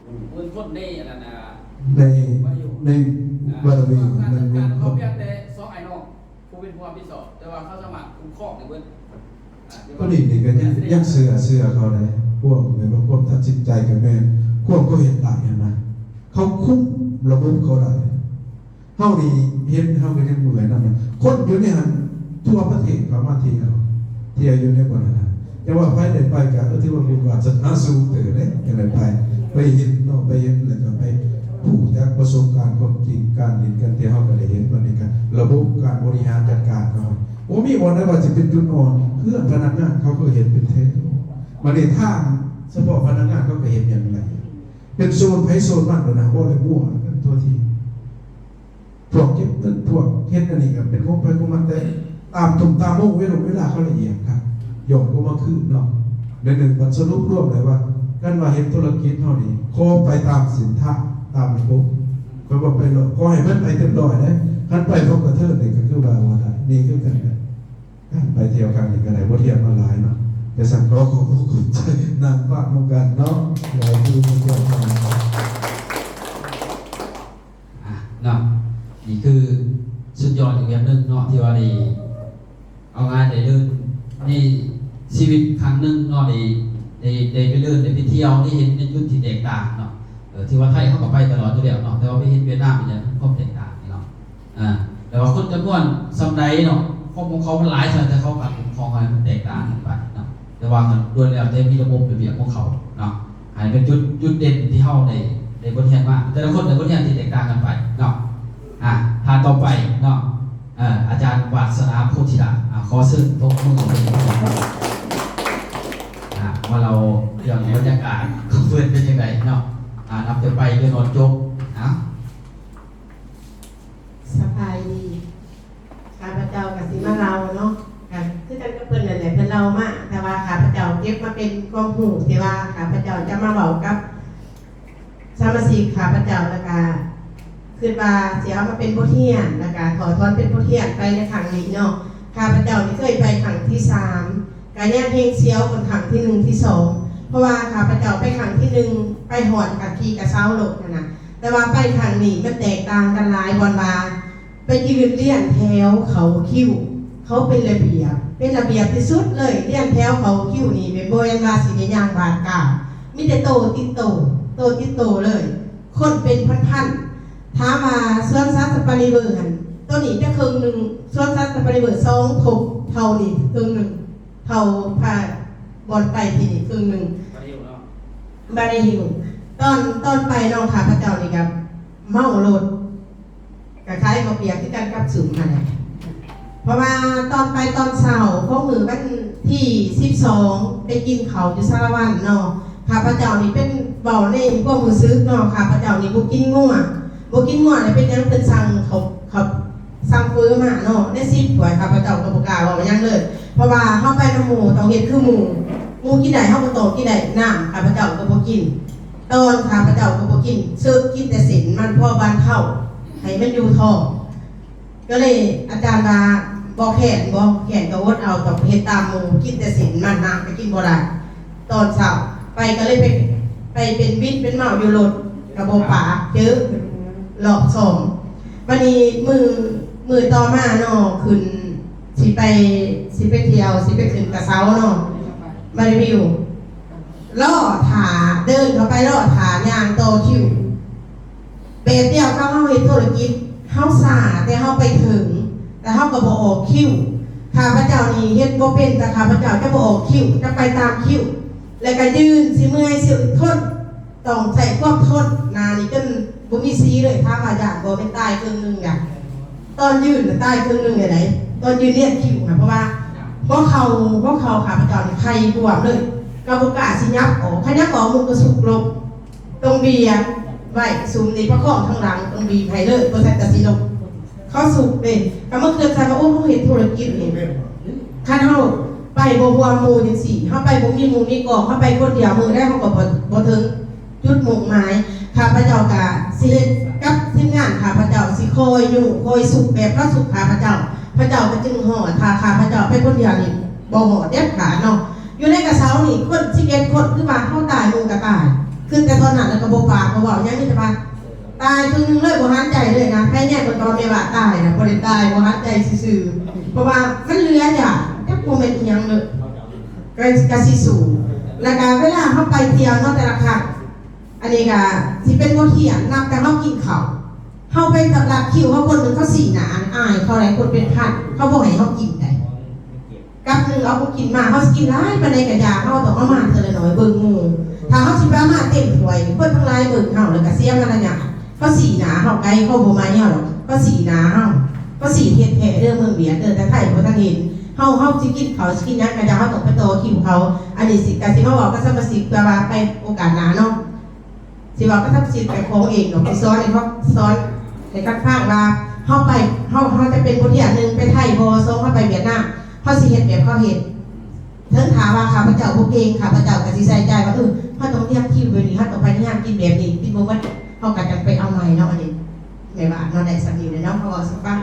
ເປັນຄົນໃນອັນນັ້ນນະ ໃນ ໃນບາລະມີ ໃນເວນ ເຂົາພຽງແຕ່ສອງອ້າຍນ້ອງຜູ້ເປັນຜູ້ຮັບຜິດຊອບ ແຕ່ວ່າເຂົາສາມາດຄຸ້ມຄອງໄດ້ເບິດ ຕົວນີ້ນີ້ກໍຍັງ ຍັງເຊື່ອ ເຊື່ອເຂົາໄດ້ ພວກແມ່ນວ່າຄວາມຕັດສິນໃຈກໍແມ່ນ ພວກເຂົາເຮັດໄດ້ຫັ້ນນະ ເຂົາຄຸມລະບົບເຂົາໄດ້. ເຮົານີ້ເຫັນ ເຮົາກໍຍັງເມື່ອຍນຳ ຄົນຢູ່ໃນຫັ້ນທົ່ວປະເທດເຂົ້າມາທ່ຽວ ທ່ຽວຢູ່ໃນບ່ອນນັ້ນນະ ແຕ່ວ່າໃຜໄດ້ໄປກໍ ເອີ ຖືວ່າບຸນວາສະໜາສູງເຕີບເດ້ ຈັ່ງໄດ້ໄປ ໄປເຫັນເນາະ ໄປເຫັນ ແລ້ວກໍໄປຮູ້ຈັກປະສົບການຄວາມຈິງ ການຫຼິ້ນການທ່ຽວ ເຮົາກໍໄດ້ເຫັນ ບັດນີ້ກໍລະບົບການບໍລິຫານຈັດການເນາະ ບໍ່ມີບ່ອນໃດວ່າຊິເປັນຈຸດອ່ອນ ເຮືອນພະນັກງານເຂົາກໍເຮັດເປັນແຖວ ບັດນີ້ທາງສະເພາະພະນັກງານເຂົາກໍເຮັດຢ່າງໄດ້ ເປັນໂຊນໃຜໂຊນມັນໂລດນະ ບໍ່ໄດ້ມົວກັນທົ່ວທີ ພວກເກັບເງິນ ພວກເຮັດອັນນີ້ກໍເປັນຂອງໃຜຂອງມັນ ແຕ່ຕາມທຸ່ມຕາມໂມງເວລົງເວລາເຂົາລະອຽດຄັກ ຍ້ອນບໍ່ມາຄືນເນາະ ແນວໜຶ່ງບັດສະຫຼຸບລວມແລ້ວວ່າ ຄັນວ່າເຮັດທຸລະກິດເຮົານີ້ ຂໍໄປຕາມເສັ້ນທາງ ຕາມລະບົບ ຂ້ອຍບໍ່ໄປຫຼອກ ຂໍໃຫ້ມັນໄປເຕັມຮ້ອຍເດ້ ຄັນໄປພົບກະເທີນນີ້ກໍຄືວ່າ ວ່າໄດ້ ນີ້ຄືກັນ ການໄປທ່ຽວຄັ້ງນີ້ກໍໄດ້ບົດຮຽນມາຫຼາຍເນາະ ແຕ່ຊັ້ນກໍຂໍຂອບໃຈນາງປາກນຳກັນເນາະ ຫຼາຍທີ່ມາທ່ຽວກັນ ອ່າ ເນາະ ນີ້ຄືສຸດຍອດອີກແບບໜຶ່ງເນາະ ທີ່ວ່າໄດ້ ເອົາງ່າຍໄດ້ເລີນໃນຊີວິດຄັ້ງໜຶ່ງເນາະ ໄດ້ ໄດ້ ໄດ້ໄປເລີນ ໄດ້ໄປທ່ຽວ ໄດ້ເຫັນໃນຈຸດທີ່ແຕກຕ່າງເນາະ ເອີ ຖືວ່າໄທເຮົາກໍໄປຕະຫຼອດຢູ່ແລ້ວເນາະ ແຕ່ວ່າໄປເຫັນຫວຽດນາມນີ້ແຫຼະ ຄວາມແຕກຕ່າງເນາະ ອ່າ ແຕ່ວ່າຄົນຈຳນວນສ່ຳໃດເນາະ ຄວາມຂອງເຂົາມັນຫຼາຍສ່ຳໃດ ແຕ່ເຂົາກໍຄຸ້ມຄອງໃຫ້ມັນແຕກຕ່າງກັນໄປເນາະ ແຕ່ວ່າກໍລ້ວນແລ້ວແຕ່ມີລະບົບລະບຽບຂອງເຂົາເນາະ ອັນນີ້ເປັນຈຸດ ຈຸດເດັ່ນທີ່ເຮົາໄດ້ ໄດ້ບົດຮຽນມາ ແຕ່ລະຄົນໄດ້ບົດຮຽນທີ່ແຕກຕ່າງກັນໄປເນາະ ອ່າ ທ່ານຕໍ່ໄປເນາະ ເອີ ອາຈານວາດສະໜາ ໂພທິລາດ ອ່າ ຂໍເຊີນຕົບມືເພິ່ນ ອ່າ ມາເລົ່າເລື່ອງບັນຍາກາດຂອງເພິ່ນເປັນຈັ່ງໃດເນາະ ອ່າ ນັບແຕ່ໄປຈົນຮອດຈົບ ອ່າ ສະບາຍດີ ຂ້າພະເຈົ້າກໍຊິມາເລົ່າເນາະ ກໍຄືກັນກັບເພິ່ນນັ້ນແຫຼະ ເພິ່ນເລົ່າມາ ແຕ່ວ່າຂ້າພະເຈົ້າເກັບມາເປັນຄວາມຮູ້ທີ່ວ່າຂ້າພະເຈົ້າຈະມາເວົ້າກັບສະມາຊິກຂ້າພະເຈົ້າ ແລ້ວກໍຄິດວ່າຊິເອົາມາເປັນບົດຮຽນ ແລ້ວກໍຖອດຖອນເປັນບົດຮຽນໄປໃນຄັ້ງນີ້ເນາະ. ຂ້າພະເຈົ້ານີ້ເຄີຍໄປຄັ້ງທີສາມ ກໍຍັງແຮງສຽວກວ່າຄັ້ງທີໜຶ່ງ ທີສອງ ເພາະວ່າຂ້າພະເຈົ້າໄປຄັ້ງທີໜຶ່ງ ໄປຮອດກໍຂີ່ກະເຊົາໂລດຫັ້ນນະ ແຕ່ວ່າໄປຄັ້ງນີ້ມັນແຕກຕ່າງກັນຫຼາຍ ບ່ອນວ່າ ໄປຢືນລຽນແຖວເຂົ້າຄິວ ເຂົາເປັນລະບຽບ ເປັນລະບຽບທີ່ສຸດເລີຍ ລຽນແຖວເຂົ້າຄິວນີ້ ແມ່ນບໍ່ແມ່ນວ່າຊິໄດ້ຍ່າງບາດກ້າວ ມີແຕ່ໂຕຕິດໂຕ ໂຕຕິດໂຕເລີຍ ຄົນເປັນພັນໆ. ຖາມວ່າສວນສັດສະປາຣີເວີຫັ້ນ ໂຕນີ້ຈະເຄິ່ງໜຶ່ງ ສວນສັດສະປາຣີເວີສອງທົບ ເທົ່ານີ້ເຄິ່ງໜຶ່ງ ເທົ່າພາບ່ອນໄປທີ່ນີ້ເຄິ່ງໜຶ່ງ ບາເນຫິວເນາະ ບາເນຫິວ. ຕອນ ຕອນໄປເນາະ ຂ້າພະເຈົ້ານີ້ກໍເມົາໂລດ ກໍຄ້າຍເຂົ້າປຽກຄືກັນກັບສຸມຫັ້ນແຫຼະ ເພາະວ່າຕອນໄປຕອນເຊົ້າຂອງມື້ວັນທີສິບສອງ ໄປກິນເຂົ້າຢູ່ສາລະວັນເນາະ ຂ້າພະເຈົ້ານີ້ເປັນ ເວົ້າໃນຄວາມຮູ້ສຶກເນາະ ຂ້າພະເຈົ້ານີ້ບໍ່ກິນງົວ ບໍ່ກິນງົວແລ້ວເປັນຫຍັງເພິ່ນສັ່ງເຂົ້າ ເຂົ້າ ສັ່ງເຝີມາເນາະ ໃນສິບຖ້ວຍ ຂ້າພະເຈົ້າກໍບໍ່ກ້າເວົ້າຫຍັງເລີຍ ເພາະວ່າເຮົາໄປນຳໝູ່ຕ້ອງເຮັດຄືໝູ່ ໝູ່ກິນໄດ້ເຮົາກໍຕ້ອງກິນໄດ້ ນ້ຳຂ້າພະເຈົ້າກໍບໍ່ກິນ ຕອນຂ້າພະເຈົ້າກໍບໍ່ກິນ ເຊີກິນແຕ່ເສັ້ນມັນພໍບັນເທົາໃຫ້ມັນຢູ່ທ້ອງ ກໍເລີຍອາຈານວ່າ ບໍ່ແຄ້ນບໍ່ ແຄ້ນກໍອົດເອົາ ຕ້ອງເຮັດຕາມໝູ່ ກິນແຕ່ເສັ້ນມັນ ນ້ຳກໍກິນບໍ່ໄດ້ ຕອນເຊົ້າໄປກໍເລີຍໄປ ໄປເປັນວິດເປັນເມົາຢູ່ລົດ ກໍບໍ່ປາກ ເຈີລອບສອງ ບັດນີ້ມື້ ມື້ຕໍ່ມາເນາະ ຂຶ້ນ ຊິໄປ ຊິໄປທ່ຽວ ຊິໄປຂຶ້ນກະເຊົາເນາະ ບາເນຫິວ ລໍຖ້າ ເດີນເຂົ້າໄປລໍຖ້າ ຍ່າງຕໍ່ຄິວ ແບບດຽວກັບເຮົາເຮັດທຸລະກິດ ເຮົາຊ້າແຕ່ເຮົາໄປເຖິງ ແຕ່ເຮົາກໍບໍ່ອອກຄິວ ຂ້າພະເຈົ້ານີ້ເຮັດບໍ່ເປັນ ແຕ່ຂ້າພະເຈົ້າຈະບໍ່ອອກຄິວ ຈະໄປຕາມຄິວ ແລ້ວກໍຢືນ ຊິເມື່ອຍຊິທົນ ຕ້ອງໃຊ້ຄວາມທົນ ໜ້ານີ້ຈົນບໍ່ມີສີເລີຍ ຖາມວ່າຢ້ານບໍ່ ແມ່ນຕາຍເຄິ່ງໜຶ່ງດາ ຕອນຢືນນະຕາຍເຄິ່ງໜຶ່ງແລ້ວໃດ ຕອນຢືນລຽນຄິວນະ ເພາະວ່າຫົວເຂົ່າ ຫົວເຂົ່າຂ້າພະເຈົ້ານີ້ໄຂ່ກວມເລີຍ ກໍບໍ່ກ້າຊິຫຍັບອອກ ຄັນຫຍັບອອກໝູ່ກໍຊຸກລົງ ຕ້ອງບຽບໄວ້ ຊຸມນີ້ປະຄອງທາງຫຼັງ ຕ້ອງບີບໃຫ້ເລີຍ ບໍ່ຊັ້ນກໍຊິລົ້ມ ເຂົາຊຸກເດ້ ກໍມາຄິດໃສ່ວ່າ ໂອ້ ເຮົາເຮັດທຸລະກິດນີ້ ຄັນເຮົາໄປບໍ່ຮ່ວມໝູ່ຈັ່ງຊີ້ ເຮົາໄປບໍ່ມີໝູ່ມີກອງ ເຮົາໄປຄົນດຽວ ມື້ໃດເຮົາກໍບໍ່ ບໍ່ເຖິງຈຸດມຸ່ງໝາຍ ຂ້າພະເຈົ້າກໍຊິເຮັດກັບທີມງານ ຂ້າພະເຈົ້າຊິຄອຍຍູ້ ຄອຍຊຸກແບບເຂົາຊຸກຂ້າພະເຈົ້າ ພະເຈົ້າກໍຈຶ່ງຮອດ ຖ້າຂ້າພະເຈົ້າໄປຄົນດຽວນີ້ບໍ່ຮອດເດັດຂາດເນາະ ຢູ່ໃນກະເຊົານີ້ຄົນສິບເອັດຄົນ ຄືວ່າເຮົາຕາຍໝູ່ກໍຕາຍ ຄືແຕ່ຕອນນັ້ນແລ້ວກໍບໍ່ປາກບໍ່ເວົ້າຫຍັງ ມີແຕ່ວ່າຕາຍເຄິ່ງໜຶ່ງເລີຍ ບໍ່ຫັນໃຈເລີຍນະ. ໃຜແຍງເບິ່ງກໍວ່າແມ່ວ່າຕາຍນະ ບໍ່ໄດ້ຕາຍ ບໍ່ຫັນໃຈຊື່ໆ ເພາະວ່າມັນເຫຼືອຢາກ ຈັກບໍ່ແມ່ນອີ່ຫຍັງເລີຍ ກໍ ກໍຊິສູ້. ແລ້ວກໍເວລາເຮົາໄປທ່ຽວເນາະ ແຕ່ລະຄັ້ງ ອັນນີ້ກໍຊິເປັນບົດຮຽນ ນັບແຕ່ເຮົາກິນເຂົ້າ ເຮົາໄປຕະຫຼາດຄິວເຮົາ ຄົນໜຶ່ງເຂົາຊີ້ໜ້າ ອາຍເຂົາໄດ໋ ຄົນເປັນພັນ ເຂົາບໍ່ໃຫ້ເຮົາກິນໃດ. ກັບໜຶ່ງເອົາຂອງກິນມາ ເຮົາຊິກິນຫຼາຍປານໃດກະຢ່າ ເຮົາຕ້ອງເອົາມາເທື່ອລະໜ້ອຍເບິ່ງໝູ່. ຖ້າເຮົາຊິໄປເອົາມາເຕັມຖ້ວຍ ຄົນທັງຫຼາຍເບິ່ງເຮົາ ແລ້ວກະເສຍມາລະຍາດ. ເຂົາຊີ້ໜ້າເຮົາໄກ ເຂົາບໍ່ໝາຍເຮົາດອກ ເຂົາຊີ້ໜ້າເຮົາ. ເຂົາຊີ້ແທ້ໆເດີ ເມືອງຫວຽດເດີ ແຕ່ໄທບໍ່ທັນເຫັນ. ເຮົາ ເຮົາຊິກິນເຂົ້າ ຊິກິນຫຍັງກະຢ່າ ເຮົາຕ້ອງໄປຕໍ່ຄິວເຂົາ. ອັນນີ້ຊິ ກະຊິມາເວົ້າກັບສະມາຊິກ ເພື່ອວ່າໄປໂອກາດໜ້າເນາະ. ຊິເວົ້າກັບທັກສິນເຈົ້າຂອງເອງດອກ ຊິສອນໃຫ້ເຂົາ ສອນໃຫ້ຄັນຟັງວ່າ ເຮົາໄປ ເຮົາ ເຮົາຈະເປັນບົດຮຽນ ໜຶ່ງ ໄປໄທບໍ່ ສອງ ເຮົາໄປຫວຽດນາມ ເຮົາຊິເຮັດແບບເຂົາເຮັດ. ເຖິງຖ້າວ່າຂ້າພະເຈົ້າບໍ່ເກັ່ງ ຂ້າພະເຈົ້າກໍຊິໃສ່ໃຈວ່າ ເອີ ເຮົາຕ້ອງລຽນຄິວແບບນີ້ ເຮົາຕ້ອງພະຍາຍາມກິນແບບນີ້ ກິນບໍ່ໝົດ ເຮົາກໍຈັ່ງໄປເອົາໃໝ່ເນາະ. ອັນນີ້ແມ່ວ່າເນາະ ໄດ້ສ່ຳນີ້ແຫຼະເນາະ ເພາະວ່າຊິຟັງ.